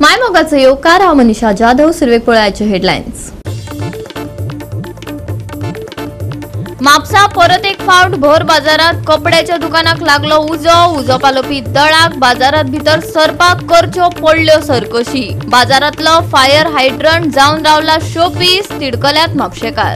मायमोगाचो येवकार. हांव मनीषा जाधव. सुरवेक पळोवयाचे हेडलायन्स. म्हापसा परत एक फावट भर बाजारात कपड्याच्या दुकानाक लागलो उजो. उजो पालोवपी दळाक बाजारात भितर सरपाक करच्यो पडल्यो सरकशी. बाजारातलो फायर हायड्रंट जावन रावला शोपीस. तिडकल्यात म्हापशेकार.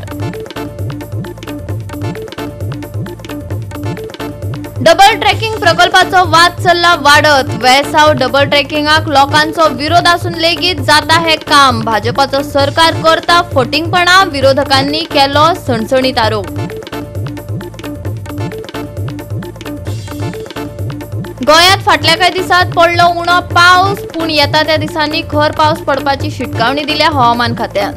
डबल ट्रॅकिंग प्रकल्पाचो वाद चल्ला वाडत. वेळसाव डबल ट्रॅकिंगाक लोकांचो विरोध आसून लेगीत जाता हे काम. भाजपाचो सरकार करता फटींगपणा. विरोधकांनी केलो सणसणीत आरोप. गोंयांत फाटल्या कांय दिसांत पडलो उणो पावस, पूण येता त्या दिसांनी खर पावस पडपाची शिटकावणी दिल्या हवामान खात्यान.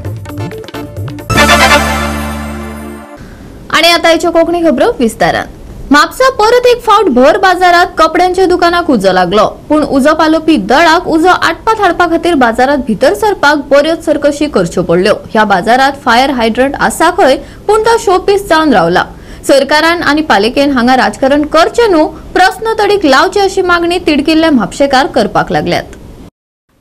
आनी आतां हेच्यो कोंकणी खबरो विस्तारान. म्हापसा परत एक फावट भर बाजारात कपड्यांच्या दुकानाक उजो लागलो. पूण उजो पालोवपी दळाक उजो आटपात हाडपा खातीर बाजारात भितर सरपाक बऱ्योच सरकशी करच्यो पडल्यो. ह्या बाजारात फायर हायड्रंट आसा खंय, पूण तो शोपीस जावन रावला. सरकारान आनी पालिकेन हांगा राजकारण करचें न्हू, प्रस्न तडीक लावचे अशी मागणी तिडकिल्ले म्हापशेकार करपाक लागल्यात.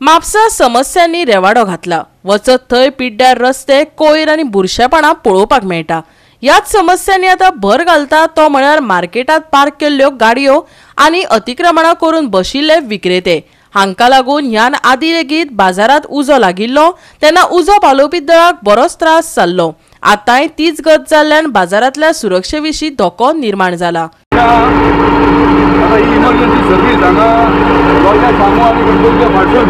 म्हापसा समस्यांनी रेवाडो घातला. वचत थंय पिड्ड्यार रस्ते, कोयर आनी बुरशेपणां पळोवपाक मेळटा. ह्याच समस्यांनी आतां भर घालता तो म्हळ्यार मार्केटात पार्क केल्ल्यो गाडयो आनी अतिक्रमणां करून बशिल्ले विक्रेते. हांकां लागून ह्यान आदी लेगीत बाजारात उजो लागिल्लो तेन्ना उजो पालोवपी दळाक बरोच त्रास जाल्लो. आतांय तीच गत जाल्ल्यान बाजारांतल्या सुरक्षे विशीं धोको निर्माण जाला. इमर्जन्सी सर्वीस हांगा गोंयच्या सांगो आनी गणपतीच्या फाटसून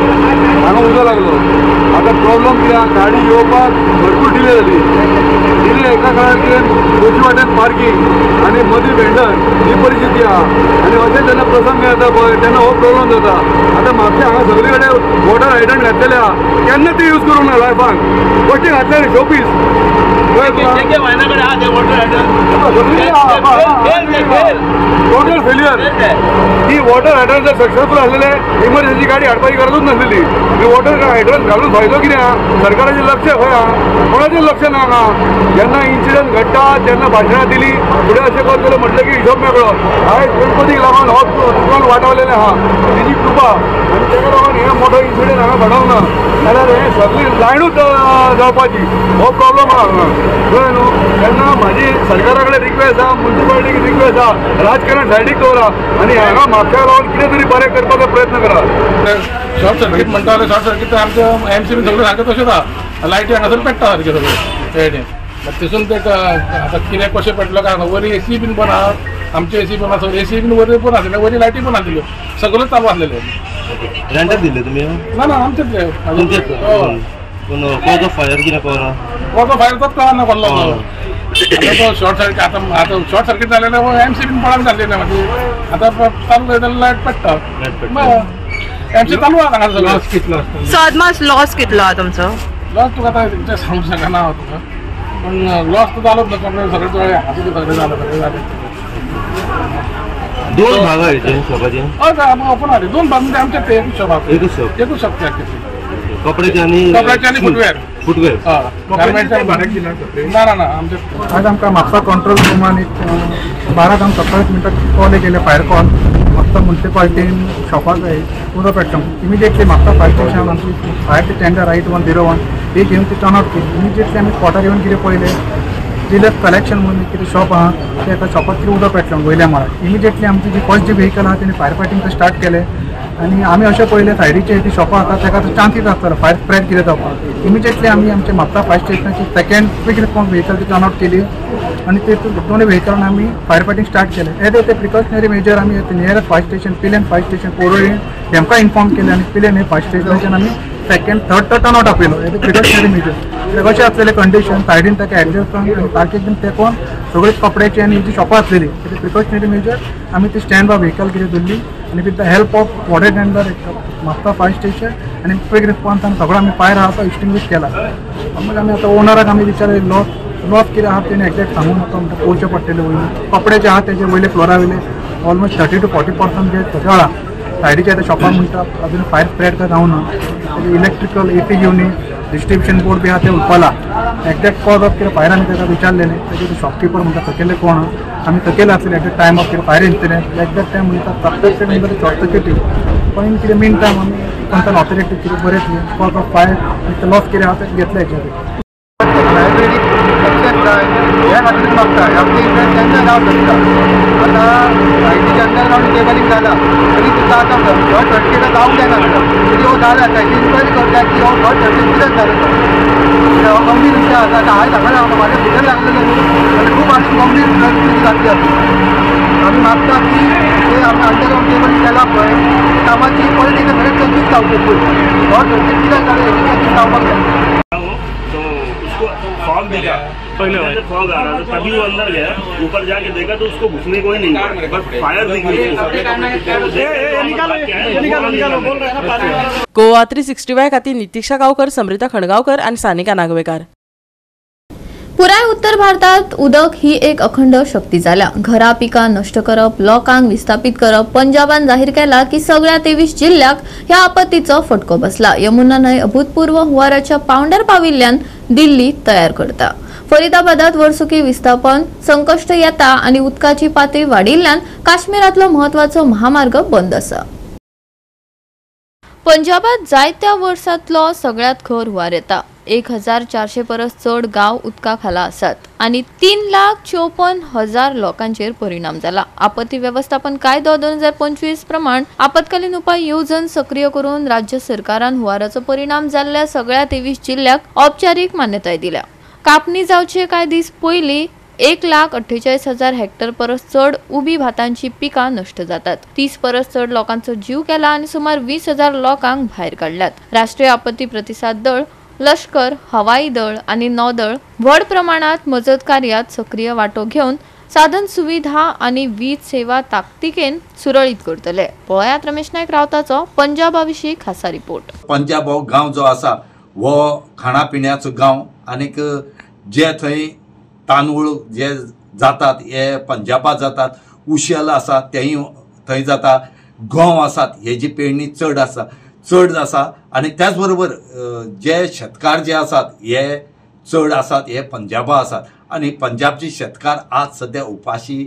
हांगा उजो लागलो. आतां प्रॉब्लम कितें, गाडी येवपाक भरपूर डिले जाली. डिले एका काळार कितें दोशी वाटेन पार्किंग आनी मदीं वेंडर ही परिस्थिती आहा. आनी अशें जेन्ना प्रसंग येता पळय तेन्ना हो प्रॉब्लम जाता. आतां म्हापशें हांगा सगळे कडेन वॉटर हायड्रंट घातलेले आहा, केन्ना ते यूज करूंक ना लायफान. कशें घातले न्ही शोपीस. Total failure. ही वॉटर हायड्रंट जर सक्सेसफूल आसलेले इमर्जन्सी गाडी हाडपाची गरजूच नासलेली. ही वॉटर हायड्रंट घालून फायदो कितें आहा? सरकाराचें लक्ष खंय आहा? कोणाचें लक्ष ना हांगा. जेन्ना इन्सिडंट घडटा तेन्ना भाशणां दिली, फुडें अशें करतलें म्हटलें की हिशोब मेळ्ळो. आयज गणपतीक लागून हो दुकान वाटावलेलें आहा, तेजी कृपा. आनी तेका लागून हें मोठो इन्सिडंट हांगा घडोवंक ना, जाल्यार हें सगळी लायनूच जावपाची हो प्रॉब्लम आहा हांगा. कळ्ळें न्हू? तेन्ना म्हाजी सरकारा कडेन रिक्वेस्ट आहा, मुन्सिपालिटीक रिक्वेस्ट आहा, राजकारण सायडीक दवरा आनी हांगा म्हापश्या रावन कितें तरी बरें करपाचो प्रयत्न करा. शॉर्ट सर्कीट म्हणटा जाल्यार शॉर्ट सर्कीट आमच्या एमसीबी सगळें सारकें तशेंच आहा. लायटी हांगासर पेट्टा सारकें सगळें. तितून ते आतां कितें कशें पेटलो काय वरी एसी बीन पण आहा, आमचे एसी पण आसा, एसी बीन वरी पण आसलेले, वरी लायटी पण आसलेल्यो, सगळें चालू आसलेलें. रेंटाक दिल्ले तुमी? ना ना, आमचेच. पूण कॉज ऑफ फायर कितें कळना? कॉज ऑफ फायर तोच कळना कसलो तो. शॉर्ट सर्कीट आतां आतां शॉर्ट सर्कीट जालें एमसी बीन पळोवंक जाल्ली ना मागीर. आतां चालू जाल्यार लायट पेट्टा, एमसी चालू आहा हांगा सगळें. लॉस कितलो आसतलो? सो अदमास लॉस कितलो आहा तुमचो? लॉस तुका आतां सांगूंक शकना हांव तुका, पूण लॉस तर जालोच ना. कपडे सगळे सगळे हातूंत सगळें जालें, सगळें जालें. दोन भाग आहा शॉपाचे? हय, ओपन आहा दोन भाग. म्हणजे आमचे ते एकूच शॉप आहा, एकूच शॉप, एकूच शॉप. कपड्याचे आनी कपड्याचे आनी फुटवेअर. फुटवेअर ना ना ना. आमचे आज आमकां म्हापसा कंट्रोल रुमान एक 12:27 मिनटां कॉल केले, फायर कॉल. म्हापसा मुन्सिपालिटीन शॉपाक उजो पेटलो. इमिजिएटली म्हापसा फायर स्टेशन आमची फायर टेंडर 8101 ही घेवन ती टर्न आवट केली. इमिजिएटली आमी स्पॉटार येवन कितें पळयलें, डिलक्स कलेक्शन म्हणून कितें शॉप आहा, ते एका शॉपाक कितें उजो पेटलो वयल्या माळार. इमिजिएटली आमची जी फर्स्ट जी व्हेकल आहा तेणी फायर फायटींग स्टार्ट केलें आनी आमी अशें पळयलें सायडीचे ती शॉपां आसा ताका चान्सीस आसतलो फायर स्प्रेड कितें जावपाक. इमिजिएटली आमी आमच्या म्हापसा फायर स्टेशनाची सेकंड क्वीक रिस्पॉन्स व्हेकल ती टर्न आवट केली आनी ते दोनूय व्हेकलान आमी फायर फायटींग स्टार्ट केलें. एज ए प्रिकॉशनरी मेजर आमी nearest fire station Pilerne fire station Porvorim हेमकां इन्फॉर्म केलें आनी पिलेन हे फायर स्टेशनाच्यान आमी सेकंड थर्ड तो टर्न आवट आपयलो. एज ए प्रिकॉशनरी मेजर कशें आसलेलें कंडिशन सायडीन ताका एडजस्ट करून आनी तारखेक बीन तेकोन सगळी कपड्याची आनी जी शॉपां आसलेली तेजी प्रिकॉशनरी मेजर आमी ती स्टँड बाय व्हेकल कितें धरली आनी with the help of water tender Mapusa fire station आनी क्वीक रिस्पॉन्स आनी सगळो आमी फायर आहा तो एक्सटिंग्विश केला. मागीर आमी आतां ओनराक आमी विचारलें लॉस लॉस कितें आहा तेणी एक्झॅक्ट सांगूंक नाका म्हणटा पळोवचें पडटलें. वयलें कपडे जे आहा तेजे वयले फ्लोरा वयले ऑलमोस्ट 30 to 40% जे जळा. सायडीच्या आतां शॉपार म्हणटा अजून फायर स्प्रेड काय जावना. Electrical AC unit distribution board बी आहा ते उरपाला. एक्झॅक्ट कॉज ऑफ कितें फायर आमी ताका विचारलेलें, तेजे शॉपकिपर म्हणटा सकयले कोण आहा, आमी सकयल आसलेले एट the time of कितें फायर इन्सिडंट एक्झॅक्ट टायम म्हणटा सस्पेक्टेड म्हणटा शॉर्ट सर्किट. पण कितें मेन टायम आमी कंसर्न ऑथॉरिटी कितें बरें कॉज ऑफ फायर लॉस कितें आहा तें घेतलें हेजेर. हे खातीर मागता आमचे इंट्रस्ट तेंच्या नांव धरता. आतां लायटीचे अंडरग्रावंड केबलिंग जाला तरी सुद्दां आतां शॉर्ट सर्कीट जावंक जायना तरी हो जाला, ताची इन्क्वायरी करता की हो शॉर्ट सर्कीट कित्याक जालो तो. हो गंभीर विशय आसा. आतां हांवें सांगला म्हाज्या भितर लागलेलें न्हू आनी खूब आनी गंभीर परिस्थिती जातली आसा. आमी मागता की ते आमी अंडरग्रावंड केबलिंग केलां पळय कामाची परत एकदां सगळें चॅकींग जावचें, शॉर्ट सर्कीट कित्याक जालें हेची चॅकींग जावपाक जाय. फॉग देखा, पहले फॉग आ रहा था तभी वो अंदर गया, ऊपर जाके देखा तो उसको घुसने को ही नहीं, बस फायर दिख रही है. गोवा 365 खातीर नितिक्षा गांवकर, समृता खणगांवकर आनी सानिका नागवेकार. पुराय उत्तर भारतात उदक ही एक अखंड शक्ती जाल्या. घरा पिकां नश्ट करप, लोकांक विस्थापित करप. पंजाबान जाहीर केला की सगळ्या 23 जिल्ह्याक ह्या आपत्तीचो फटको बसला. यमुना न्हंय अभूतपूर्व हुंवाराच्या पावंड्यार पाविल्ल्यान दिल्ली तयार करता. फरीदाबादात वर्सुकी विस्थापन संकश्ट येता आनी उदकाची पातळी वाडिल्ल्यान काश्मीरांतलो म्हत्वाचो महामार्ग बंद आसा. पंजाबात जायत्या वर्सांतलो सगळ्यांत खर हुंवार येता. 1400 परस चड गांव उदका खाला आसात आनी 3,54,000 लोकांचेर परिणाम जाला. आपत्ती वेवस्थापन कायदो 2025 प्रमाण आपत्कालीन उपाय येवजण सक्रिय करून राज्य सरकारान हुंवाराचो परिणाम जाल्ल्या सगळ्या 23 जिल्ह्याक औपचारीक मान्यताय दिल्या. कापणी जावचे कांय दीस पयलीं 1,48,000 हेक्टर परस चड उबी भातांची पिकां नश्ट जातात. 30 परस चड लोकांचो जीव गेला आनी सुमार 20,000 लोकांक भायर काडल्यात. राष्ट्रीय आपत्ती प्रतिसाद दळ, लष्कर, हवाई दळ आनी नौदळ व्हड प्रमाणात मजत कार्यात सक्रिय वांटो घेवन साधन सुविधा आनी वीज सेवा ताकतिकेन सुरळीत करतले. पळयात रमेश नायक रावताचो पंजाबा विशीं खासा रिपोर्ट. पंजाब हो गांव जो आसा हो खाणा पिण्याचो गांव आनीक जे थंय तांदूळ जे जातात हे पंजाबात जातात, उशेल आसा तेय थंय जाता, गंव आसात हेजी पेरणी चड आसा चड आसा आनी त्याच बरोबर जे शेतकार जे आसात हे चड आसात हे पंजाबा आसात आनी पंजाबचे शेतकार आज सद्या उपाशी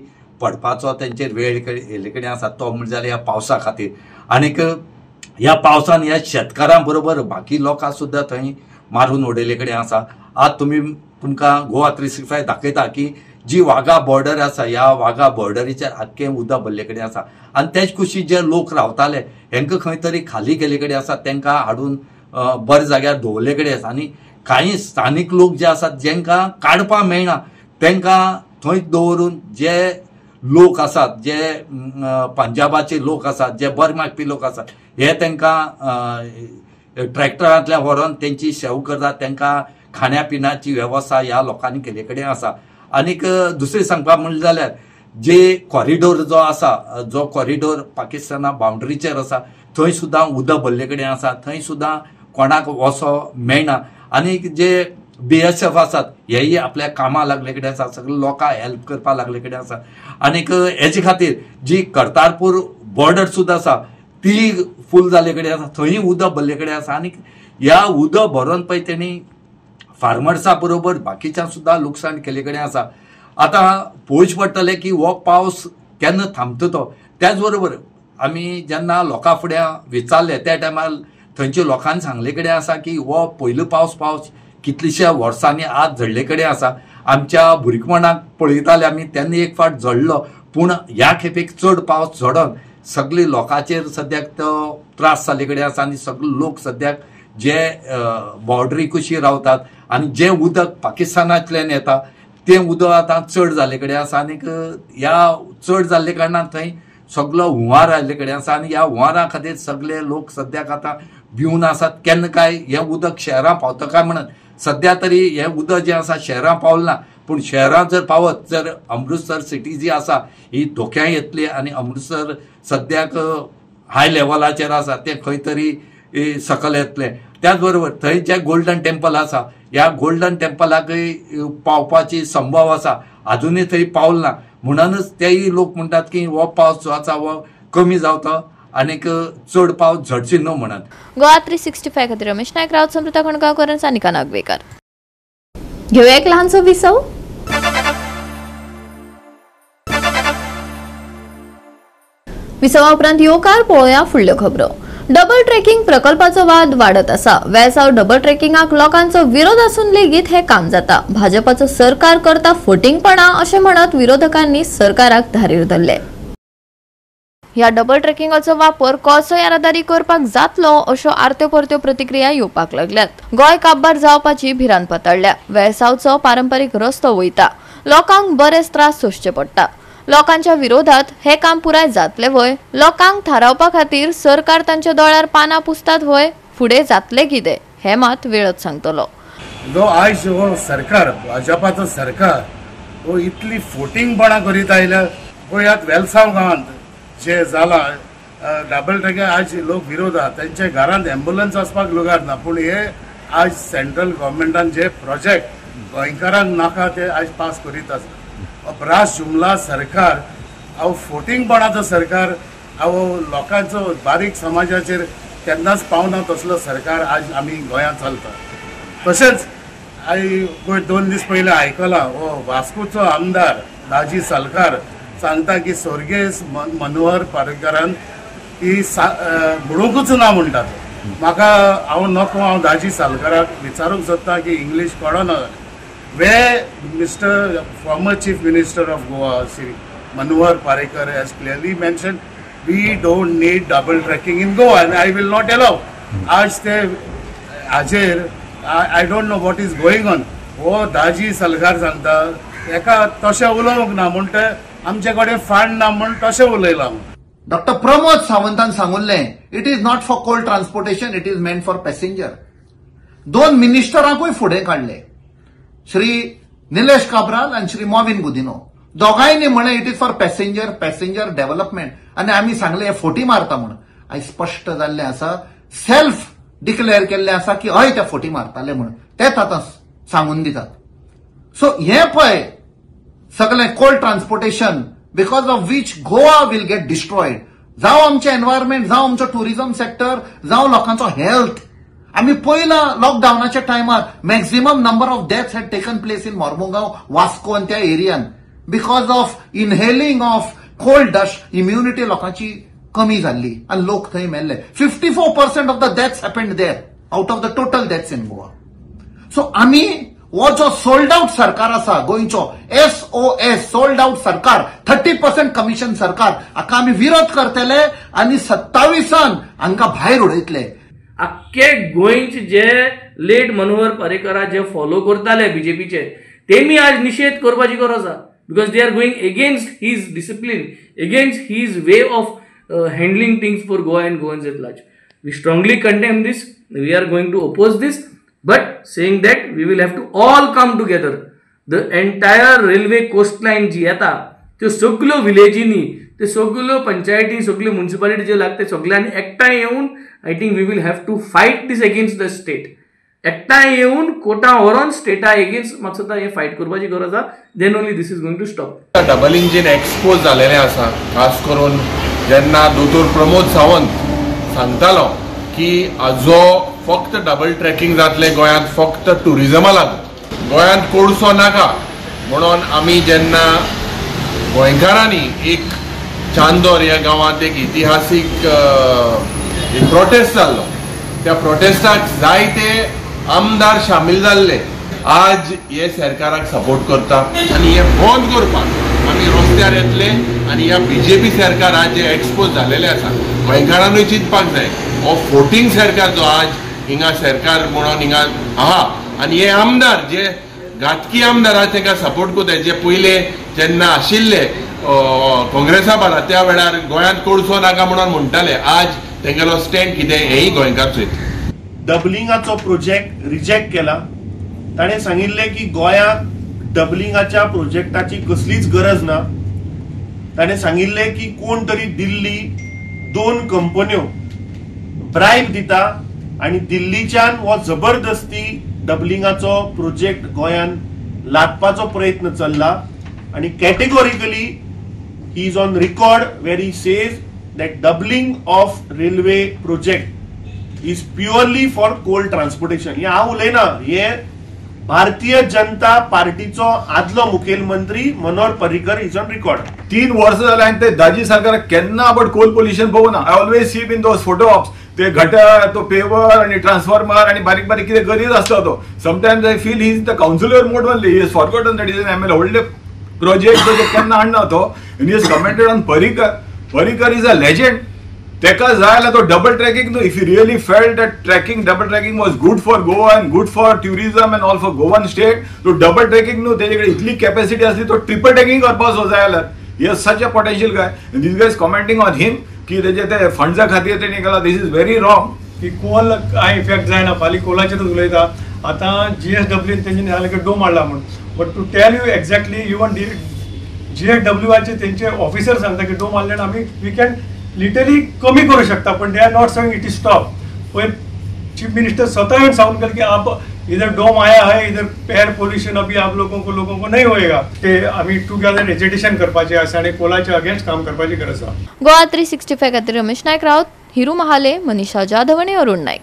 पडपाचो तेंचेर वेळ येयल्ले कडेन आसा तो म्हणजे जाल्यार ह्या पावसा खातीर. आनीक ह्या पावसान ह्या शेतकारां बरोबर बाकी लोकां सुद्दां थंय मारून उडयल्ले कडेन आसा. आज तुमी तुमकां गोवा 365 दाखयता की जी वाघा बॉर्डर आसा ह्या वाघा बॉर्डरीचेर आख्खें उदक भरले कडेन आसा आनी तेच कुशी जे लोक रावताले हेंकां खंय तरी खाली केल्ले कडेन आसा, तेंकां हाडून बऱ्या जाग्यार दवरले कडेन आसा आनी कांय स्थानीक लोक जे आसात जेंकां काडपाक मेळना तेंकां थंय दवरून जे लोक आसात जे पंजाबाचे लोक आसात जे बरे मागपी लोक आसात हे तेंकां ट्रॅक्टरांतल्यान व्हरोन तेंची शेव करतात, तेंकां खाण्या पिण्याची वेवस्था ह्या लोकांनी केल्ले कडेन आसा. आनीक दुसरें सांगपाक म्हणलें जाल्यार जे कॉरिडोर जो आसा जो कॉरिडोर पाकिस्ताना बाउंड्रीचेर आसा थंय सुद्दां उदक भरले कडेन आसा, थंय सुद्दां कोणाक वचो मेळना. आनीक जे BSF आसात हेय आपल्या कामाक लागले कडेन आसा, सगळे लोकांक हेल्प करपाक लागले कडेन आसा. आनीक हेजे खातीर जी करतारपूर बॉर्डर सुद्दां आसा ती फूल जाल्ले कडेन आसा, थंय उदक भरले कडेन आसा. आनीक ह्या उदक भरोन पळय तेणी फार्मर्सा बरोबर बाकीच्या सुद्दां लुकसाण केल्ले कडेन आसा. आतां पळोवचें पडटलें की हो पावस केन्ना थांबता तो. त्याच बरोबर आमी जेन्ना लोकां फुडें विचारलें त्या टायमार थंयच्या लोकांनी सांगले कडेन आसा की हो पयलो पावस कितलीश्या वर्सांनी आज झडले कडेन आसा. आमच्या भुरगेपणाक पळयताले आमी तेन्ना एक फावट झडलो, पूण ह्या खेपेक चड पावस झडोन सगळे लोकांचेर सद्याक तो त्रास जाल्ले कडेन आसा आनी सगळे लोक सद्याक जे बॉर्डरी कुशी रावतात आनी जें उदक पाकिस्तानांतल्यान येता तें उदक आतां चड जाल्ले कडेन आसा. आनीक ह्या चड जाल्ले कारणान थंय सगलो हुंवार आयिल्ले कडेन आसा आनी ह्या हुंवारा खातीर सगळे लोक सद्याक आतां भिवन आसात केन्ना काय हें उदक शहरां पावता काय म्हणून. सद्या तरी हें उदक जें आसा शहरां पावलें ना, पूण शहरां जर पावत जर अमृतसर सिटी जी आसा ही धोक्या येतली आनी अमृतसर सद्याक हाय लेवलाचेर आसा तें खंय तरी सकल येतलें. त्याच बरोबर थंय जे गोल्डन टेम्पल आसा ह्या गोल्डन टेम्पलाकय पावपाची संभव आसा, आजुनूय थंय पावल ना, म्हणूनच तेय लोक म्हणटात की हो पावस जो आसा हो कमी जावता आनीक चड पावस झडची न्हू म्हणून. गोवा 365 खातीर रमेश नायक रावत, समृता खणगांवकर आनी सानिका नागवेकर. घेवया एक ल्हानसो विसव. विसवा उपरांत येवकार पळोवया फुडल्यो खबरो. डबल ट्रेकिंग प्रकल्पाचो वाद वाडत आसा. वेळसाव डबल ट्रेकिंगाक लोकांचो विरोध आसून लेगीत हे काम जाता. भाजपाचो सरकार करता फटींगपणा अशें म्हणत विरोधकांनी सरकाराक धारीर धरले. ह्या डबल ट्रेकिंगाचो वापर कसो येरादारी करपाक जातलो अश्यो आरत्यो परत्यो प्रतिक्रिया येवपाक लागल्यात. गोंय काबार जावपाची भिरांत पातळ्ळ्या. वेळसावचो पारंपरीक रस्तो वयता, लोकांक बरेच त्रास सोंसचे पडटा. लोकांच्या विरोधात हे काम पुराय जातले व्हय? लोकांक थारावपा खातीर सरकार तांच्या दोळ्यार पानां पुसतात व्हय? फुडें जातले कितें हे मात वेळच सांगतलो. जो आयज हो सरकार, भाजपाचो सरकार हो इतली फोटिंगपणां करीत आयल्या. पळयात वेलसांव गांवांत जे जाला डबल ट्रेकिंग, आज लोक विरोध आहा, तेंच्या घरांत एम्बुलन्स वचपाक लुगार ना, पूण हे आज सेंट्रल गव्हर्मेंटान जे प्रोजेक्ट गोंयकारांक नाका ते आज पास करीत आसा. अपरास जुमला सरकार, हांव फोटिंगपणाचो सरकार, हांव लोकांचो बारीक समाजाचेर केन्नाच पावना तसलो सरकार आज आमी गोंयांत चलता. तशेंच I 2 दीस पयलीं आयकलां हो वास्कोचो आमदार दाजी सालकार सांगता की स्वर्गेस्त मनोहर पर्रीकरान ही म्हणूंकच ना म्हणटा. म्हाका हांव नको, हांव दाजी सालकाराक विचारूंक सोदता की इंग्लीश कळना where Mr. former Chief Minister of Goa, Shri Manohar Parrikar, has clearly mentioned, we don't need double tracking in Goa and I will not allow. Aaj te ajer, I don't know what is going on. हो दाजी सलकार सांगता एका तशें उलोवंक ना म्हण ते आमचे कडेन फंड ना म्हण तशें उलयलां. डॉक्टर प्रमोद सावंतान सांगिल्लें, it is not for coal transportation, it is meant for passenger. 2 मिनिस्टरांकूय फुडें काडले, श्री निलेश काब्राल आनी श्री मॉविन गुदिनो. दोगांयनी म्हणलें it is for passenger, passenger development. आनी आमी सांगलें हे फोटी मारता म्हूण. आयज स्पश्ट जाल्लें आसा, सेल्फ डिक्लेअर केल्लें आसा की हय ते फोटी मारताले म्हूण, तेच आतां सांगून दितात. सो हें पळय सगळें coal transportation because of which Goa will get destroyed. जावं आमचें एनवायरमेंट, जावं आमचो टुरिझम सेक्टर, जावं लोकांचो हेल्थ. आमी पयला लॉकडावनाच्या टायमार maximum number of deaths had taken place in Mormugao, Vasco आनी त्या एरियान because of inhaling of coal dust. Immunity लोकांची कमी जाल्ली आनी लोक थंय मेल्ले. 54% of the deaths happened there out of the total deaths in Goa. So आमी हो जो सोल्ड आउट सरकार आसा गोंयचो, SOS sold out सरकार, 30% कमिशन सरकार, हाका आमी विरोध करतले आनी 27 हांकां भायर उडयतले. आख्खे गोंयचे जे लेट मनोहर पर्रीकरा जे फॉलो करताले बीजेपीचे, तेमी आज निशेध करपाची गरज आसा, because they are going against his discipline, against his way of handling things for Goa and Goans at large. We strongly condemn this, we are going to oppose this, but saying that we will have to all come together. The entire railway coastline जी येता त्यो सगल्यो विलेजींनी, त्यो सगल्यो पंचायती, सगल्यो municipality ज्यो लागता सगल्यांनी एकठांय येवन I think we will have to fight this against the state. एकठांय येवन कोर्टां व्हरोन स्टेटा एगेन्स्ट म्हाका दिसता हें फायट करपाची गरज आसा. Then only this is going to stop. Double engine expose जालेलें आसा, खास करून जेन्ना दोतोर प्रमोद सावंत सांगतालो की जो फक्त डबल ट्रॅकिंग जातलें गोंयांत फक्त टुरिजमा लागून, गोंयांत कोळसो नाका म्हणून आमी जेन्ना गोंयकारांनी एक चांदोर ह्या गांवांत एक इतिहासीक एक प्रोटेस्ट जाल्लो, त्या प्रोटेस्टाक जायते आमदार शामील जाल्ले. आज हे सरकाराक सपोर्ट करता आनी हे बंद करपाक आमी रस्त्यार येतले आनी ह्या बीजेपी सरकार आज जे एक्सपोज जालेले आसा गोंयकारानूय चिंतपाक जाय. हो फोटींग सरकार जो आज हिंगा सरकार म्हणून हिंगा आहा आनी हे आमदार जे घातकी आमदार आहा तांकां सपोर्ट करता, जे पयले जेन्ना आशिल्ले काँग्रेसा बारा त्या वेळार गोंयांत कोळसो नाका म्हणून म्हणटाले, आज तेंगेलो स्टँड कितें हेंय गोंयकार चोयता. डबलिंगाचो प्रोजेक्ट रिजेक्ट केला. ताणें सांगिल्लें की गोंयांत डबलिंगाच्या प्रोजेक्टाची कसलीच गरज ना. ताणें सांगिल्लें की कोण तरी दिल्ली 2 कंपन्यो ब्रायब दिता आनी दिल्लीच्यान हो जबरदस्ती डबलिंगाचो प्रोजेक्ट गोंयांत लादपाचो प्रयत्न चल्ला आनी categorically he is on record where he says that doubling of railway project is purely for coal transportation. हे हांव उलयना, हे भारतीय जनता पार्टीचो आदलो मुखेलमंत्री Manohar Parrikar is on record. 3 वर्सां जाले आनी ते दाजी सरकार केन्ना बट कोल पोल्युशन पळोवना. I always see in those photo ops ते गटर, तो पेवर आनी ट्रान्सफॉर्मर आनी बारीक बारीक कितें करीत आसता तो. Sometimes I feel he is the councillor mode only, he is forgotten that is an MLA. व्हडले प्रोजेक्ट तो केन्ना हाडना तो. And he is commented on Parrikar. Parrikar is a legend. तेका जाय जाल्यार तो डबल ट्रॅकिंग न्हू. If you really felt that tracking, double tracking was good for Goa and good for tourism and all for Goan state, तो double tracking न्हू, तेजे कडेन इतली कॅपॅसिटी आसली तो ट्रिपल ट्रॅकिंग करपाचो जाय जाल्यार. He is such a potential guy. This guy is commenting on him की तेजे ते फंड्सा खातीर तेणी केला. This is very wrong. की कोल कांय इफेक्ट जायना. फाल्यां कोलाचेरूच उलयता. आतां GSW तेंच्यांनी सांगलें की डोम हाडला म्हूण, but to tell you exactly even GSWआचे तेंचे ऑफिसर सांगता की डोम हाडले आमी we can literally कमी करू शकता, पण they are not saying it is stop. पयर चीफ मिनिस्टर स्वतः येवन सांगून गेले की आप इधर डोम आया है, इधर एयर पोल्युशन अभी आप लोगों को नहीं होएगा. ते आमी टुगेदर एजिटेशन करपाचें आसा आनी कोलाच्या अगेन्स्ट काम करपाची गरज आसा. गोवा 365 खातीर रमेश नायक राऊत, हिरू महाले, मनीषा जाधव आनी अरुण नायक.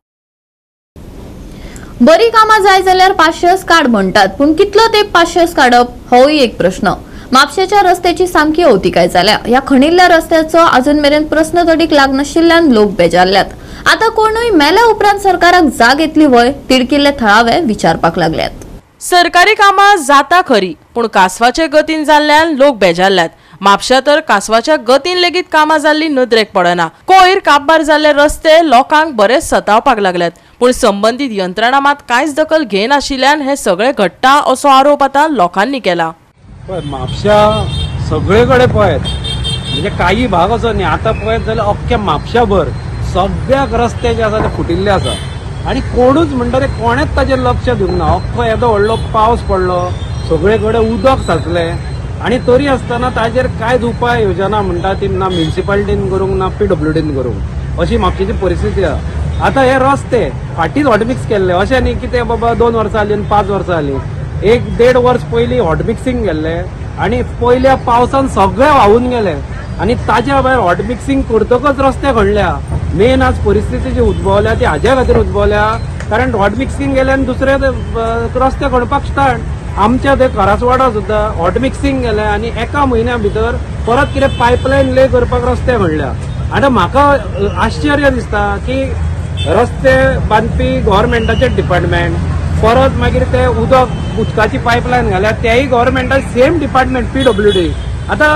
बरी कामां जाय जाल्यार पाशियस काड म्हणटात, पूण कितलो तेंप पाशियस काडप होय एक प्रश्न. म्हापशेच्या रस्त्याची सामकी अवतिकाय जाल्या. ह्या खणिल्ल्या रस्त्याचो अजून मेरेन प्रस्न तडीक लागनाशिल्ल्यान लोक बेजारल्यात. आतां कोणूय मेल्या उपरांत सरकाराक जाग येतली व्हय, तिडकिल्ले थळावे विचारपाक लागल्यात. सरकारी कामां जाता खरी, पूण कासवाचे गतीन जाल्ल्यान लोक बेजारल्यात. म्हापशा तर कासवाच्या गतीन लेगीत कामां जाल्ली नदरेक पडना. कोयर काबार जाल्ले रस्ते लोकांक बरेच सतावपाक लागल्यात, पूण संबंदीत यंत्रणा मात कांयच दखल घेनाशिल्ल्यान हे सगळे घडटा असो आरोप आतां लोकांनी केला. पळय म्हापशा सगळे कडेन पळयत म्हणजे काही भाग असो न्ही, आतां पळयत जाल्यार अख्ख्या म्हापशाभर सगळ्याक रस्ते जे आसा ते फुटिल्ले आसा आनी कोणूच म्हणटा ते कोणेच ताजेर लक्ष दिवंक ना. अख्खो येदो व्हडलो पावस पडलो, सगळे कडेन उदक साचलें आनी तरी आसतना ताजेर कांयच उपाय योजना म्हणटा ती ना म्युनिसिपालिटीन करूंक ना PWDन करूंक, अशी म्हापशेची परिस्थिती आसा. आतां हे रस्ते फाटींच हॉटमिक्स केल्ले, अशें न्ही की ते बाबा 2 वर्सां जालीं 5 वर्सां जालीं, 1-1.5 वर्स पयलीं हॉटमिक्सिंग केल्लें आनी पयल्या पावसान सगळें व्हांवून गेलें आनी ताज्या भायर हॉटमिक्सिंग करतकच रस्ते खणल्या. मेन आज परिस्थिती जी उद्भवल्या ती हाज्या खातीर उद्भवल्या कारण हॉटमिक्सिंग गेलें आनी दुसरे रस्ते खणपाक स्टार्ट. आमच्या ते करासवाडा सुद्दां हॉटमिक्सिंग गेलें आनी एका म्हयन्या भितर परत कितें पायपलायन ले करपाक रस्ते खणल्या. आतां म्हाका आश्चर्य दिसता की रस्ते बांदपी गव्हर्मेंटाचे डिपार्टमेंट, परत मागीर ते उदकाची पायपलायन घाल्या तेय गव्हर्मेंटाचे सेम डिपार्टमेंट PWD. आतां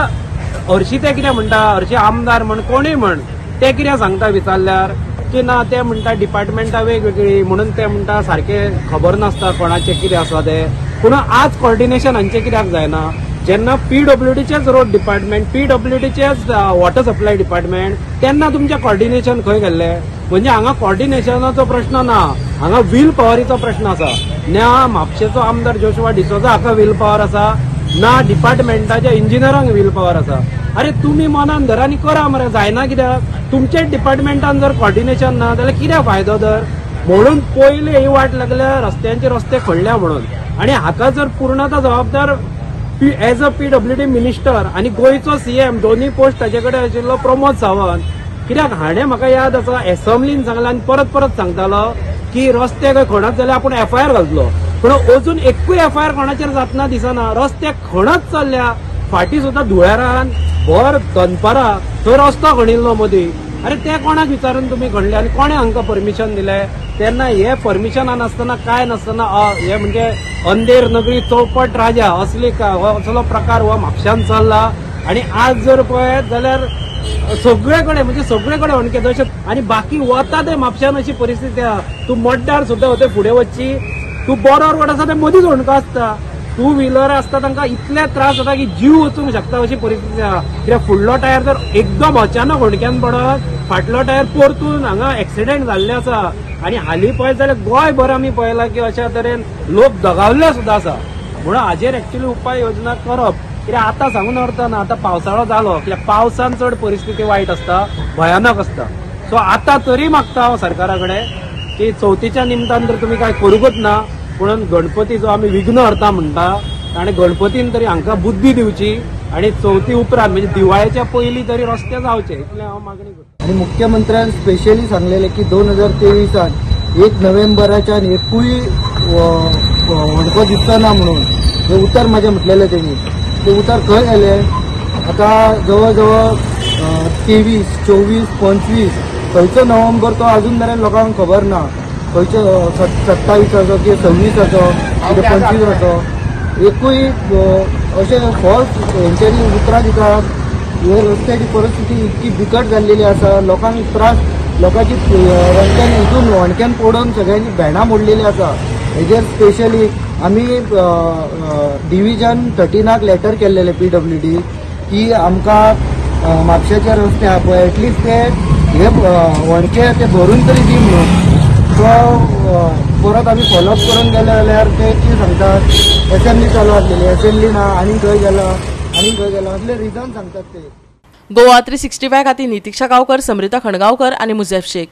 हरशीं ते कितें म्हणटा, हरशीं आमदार म्हण कोणूय म्हण ते कितें सांगता विचारल्यार की ना ते म्हणटा डिपार्टमेंटां वेगवेगळी म्हणून ते म्हणटा सारकें खबर नासता कोणाचें कितें आसा तें. पूण आज कॉर्डिनेशन हांचें कित्याक जायना? जेन्ना PWDचेच रोड डिपार्टमेंट, PWDचेच वॉटर सप्लाय डिपार्टमेंट, तेन्ना तुमचें कॉर्डिनेशन खंय गेल्लें? म्हणजे हांगा कॉर्डिनेशनाचो प्रश्न ना, हांगा व्हील पॉवरीचो प्रश्न आसा. ना म्हापशेचो आमदार जोशुआ डिसोजा हाका व्हील पॉवर आसा, ना डिपार्टमेंटाच्या इंजिनियरांक व्हील पॉवर आसा. अरे तुमी मनान धरा आनी करा मरे, जायना कित्याक? तुमच्याच डिपार्टमेंटान जर कॉर्डिनेशन ना जाल्यार कितें फायदो तर? म्हणून पयले ही वाट लागल्या रस्त्यांचे रस्ते खणल्या म्हणून. आनी हाका जर पूर्णता जबाबदार एज अ PWD minister आनी गोंयचो CM दोनूय पोस्ट ताजे कडेन आशिल्लो प्रमोद सावंत, कित्याक हाणें म्हाका याद आसा एसेंब्लीन सांगलां आनी परत परत सांगतालो की रस्ते खंय खणत जाल्यार आपूण FIR घालतलो, पूण अजून एकूय FIR कोणाचेर जातना दिसना. रस्ते खणत चल्ल्या, फाटीं सुद्दां धुळेरान भर दनपारां थंय रस्तो खणिल्लो मदीं. अरे ते कोणाक विचारून तुमी खणले आनी कोणें हांकां परमिशन दिलें? तेन्ना हे परमिशनां नासतना कांय नासतना हे म्हणजे अंधेर नगरी चौपट राजा असली असलो प्रकार हो म्हापशान चल्ला. आनी आज जर पळयत जाल्यार सगळे कडेन म्हणजे सगळे कडेन अणके जशें आनी बाकी वता ते म्हापशान अशी परिस्थिती आहा. तूं मड्डार सुद्दां वता फुडें वचची, तूं बरो रोड आसा ते मदींच होणको आसता, टू व्हिलर आसता तांकां इतले त्रास जाता की जीव वचूंक शकता अशी परिस्थिती आहा. कित्याक फुडलो टायर जर एकदम अचानक होणक्यान पडत, फाटलो टायर परतून हांगा एक्सिडेंट जाल्ले आसा. आनी हालीं पळयत जाल्यार गोंयभर आमी पळयलां की अशा तरेन लोक दगावल्ले सुद्दां आसा. म्हणून हाजेर एक्चुअली उपाय योजना करप, कित्याक आतां सांगून अर्थ ना. आतां पावसाळो जालो, कित्याक पावसान चड परिस्थिती वायट आसता, भयानक आसता. सो आतां तरी मागता हांव सरकारा कडेन की चवथीच्या निमतान तर तुमी कांय करूंकच ना, पूण गणपती जो आमी विघ्न हरता म्हणटा आनी गणपतीन तरी हांकां बुद्धी दिवची आनी चवथी उपरांत म्हणजे दिवाळेच्या पयलीं तरी रस्ते जावचे इतलें हांव मागणी करता. आनी मुख्यमंत्र्यान स्पेशली सांगलेलें की 2023 1 नोव्हेंबराच्यान एकूय होणको दिसचो ना म्हणून हे उतर म्हाजें म्हटलेलें तेणी. ते उतर खंय गेलें? आतां जवळ जवळ 23, 24, 25 खंयचो नोव्हेंबर तो अजून मेरेन लोकांक खबर ना. खंयचो 27आचो की 26आचो कितें 25आचो एकूय अशें फॉल्स हेंच्यांनी उतरां दितात. हे रस्त्याची परिस्थिती इतकी बिकट जाल्लेली आसा, लोकांक त्रास, लोकांची रस्त्यान हितून होणक्यान पडून सगळ्यांची भेणां मोडलेली आसा. हेजेर स्पेशली आमी डिविजन 13 लेटर केल्लेले PWD की आमकां म्हापशेचे रस्ते आहा पळय एटलिस्ट ते हे होणके ते भरून तरी दी म्हणून. सो परत आमी फॉलोअप करून गेले जाल्यार ते कितें सांगतात, एसेंब्ली चालू आसलेली, एसेंब्ली ना, आनी खंय गेला आनी खंय गेला असले रिजन सांगतात ते. गोवा 365 खातीर नितिक्षा गांवकर, समृता खणगांवकर आनी मुझेफ शेख.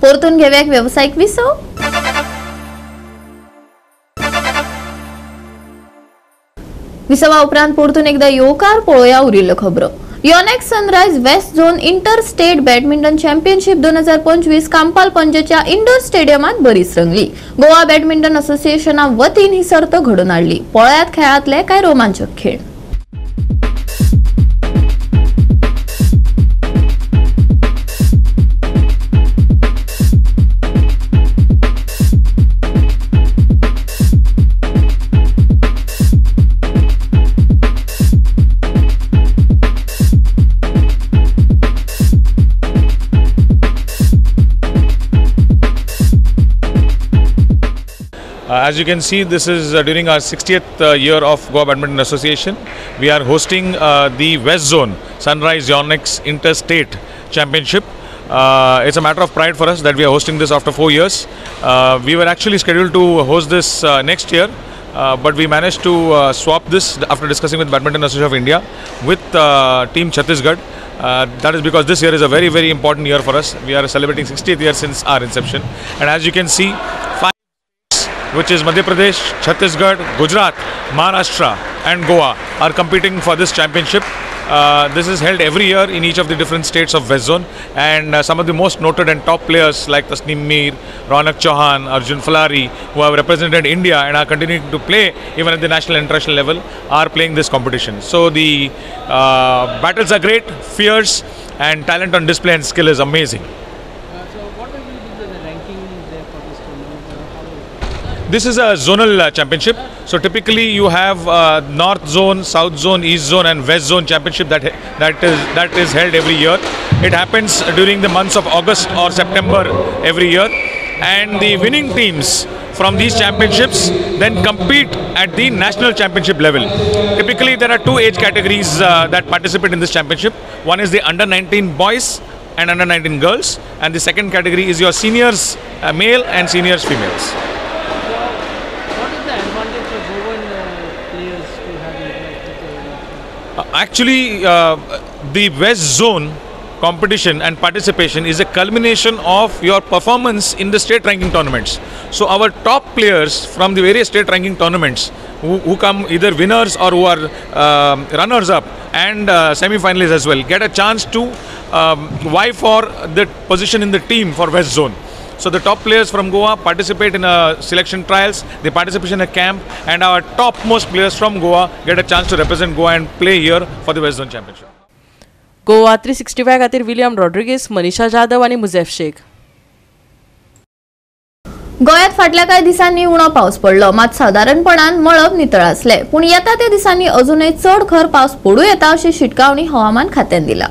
परतून घेवया एक वेवसायीक विसव. विसवा उपरांत परतून एकदा येवकार पळोवया उरिल्ल्यो खबरो. Yonex Sunrise West Zone inter state badminton championship 2025 Campal पणजेच्या इंडोर स्टेडियमात बरीच रंगली. गोवा बॅडमिंटन असोसिएशना वतीन ही सर्त घडोवन हाडली. पळयात खेळांतले कांय रोमांचक खेळ. As you can see, this is during our 60th year of Goa Badminton Association. We are hosting the West Zone Sunrise Yonex Interstate Championship. It's a matter of pride for us that we are hosting this after 4 years. We were actually scheduled to host this next year, but we managed to swap this after discussing with Badminton Association of India with Team Chhattisgarh. That is because this year is a very, very important year for us. We are celebrating 60th year since our inception. And as you can see, 5, which is Madhya Pradesh, Chhattisgarh, Gujarat, Maharashtra and Goa are competing for this championship. This is held every year in each of the different states of West Zone, and some of the most noted and top players like Tasneem Mir, Ronak Chauhan, Arjun Falari, who have represented India and are continuing to play even at the national and international level, are playing this competition. So the battles are great, fierce, and talent on display and skill is amazing. This is a zonal championship. So typically you have North Zone, South Zone, East Zone and West Zone championship that is held every year. It happens during the months of August or September every year, and the winning teams from these championships then compete at the national championship level. Typically there are two age categories that participate in this championship. One is the under 19 boys and under 19 girls, and the second category is your seniors male and seniors females. Actually, the West Zone competition and participation is a culmination of your performance in the state ranking tournaments. So our top players from the various state ranking tournaments who come either winners or who are runners up and semi-finalists as well get a chance to vie for the position in the team for West Zone. So the top players from Goa participate in selection trials, they participate in a camp, and our topmost players from Goa get a chance to represent Goa and play here for the West Zone Championship. Goa 365 खातीर William Rodrigues, मनीषा जाधव आनी मुझेफ शेख. गोंयांत फाटल्या कांय दिसांनी उणो पावस पडलो, मात सादारणपणान मळब नितळ आसले. पूण येता त्या दिसांनी अजूनय चड खर पावस पडूं येता अशी शिटकावणी हवामान खात्यान दिला.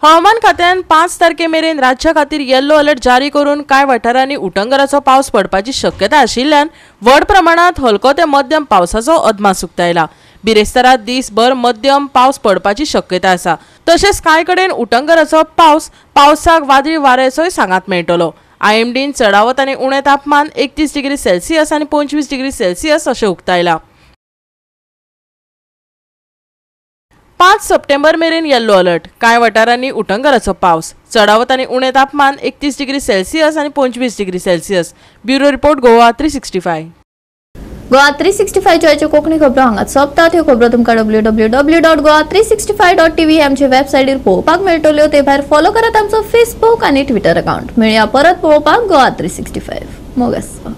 हवामान खात्यान 5 तारखे मेरेन राज्या खातीर येल्लो अलर्ट जारी करून कांय वाठारांनी उटंगराचो पावस पडपाची शक्यता आशिल्ल्यान व्हड प्रमाणांत हलको ते मध्यम पावसाचो अदमास उक्तायला. बिरेस्तारा दीसभर मध्यम पावस पडपाची शक्यता आसा. तशेंच कांय कडेन उटंगराचो पावस, पावसाक वादळी वाऱ्याचोय सांगात मेळटलो. आयएमडीन चडावत आनी उणें तापमान 31 डिग्री सेल्सियस आनी 25 डिग्री सेल्सियस अशें उक्तायला. 5 सप्टेंबर मेरेन येल्लो अलर्ट. कांय वाठारांनी उटंगराचो पावस, चडावत आनी उणें तापमान 31 डिग्री सेल्सियस आनी 25 degree Celsius. Bureau report, Goa 365. Goa 365 Konkani खबरो हांगाच सोंपतात. ह्यो खबरो तुमकां www.goa365.tv आमचे वेबसायटीर पळोवपाक मेळटल्यो. ते भायर फॉलो करात आमचो फेसबूक आनी ट्विटर अकाउंट. मेळया परत पळोवपाक गोवा 365. मोग आसपाक.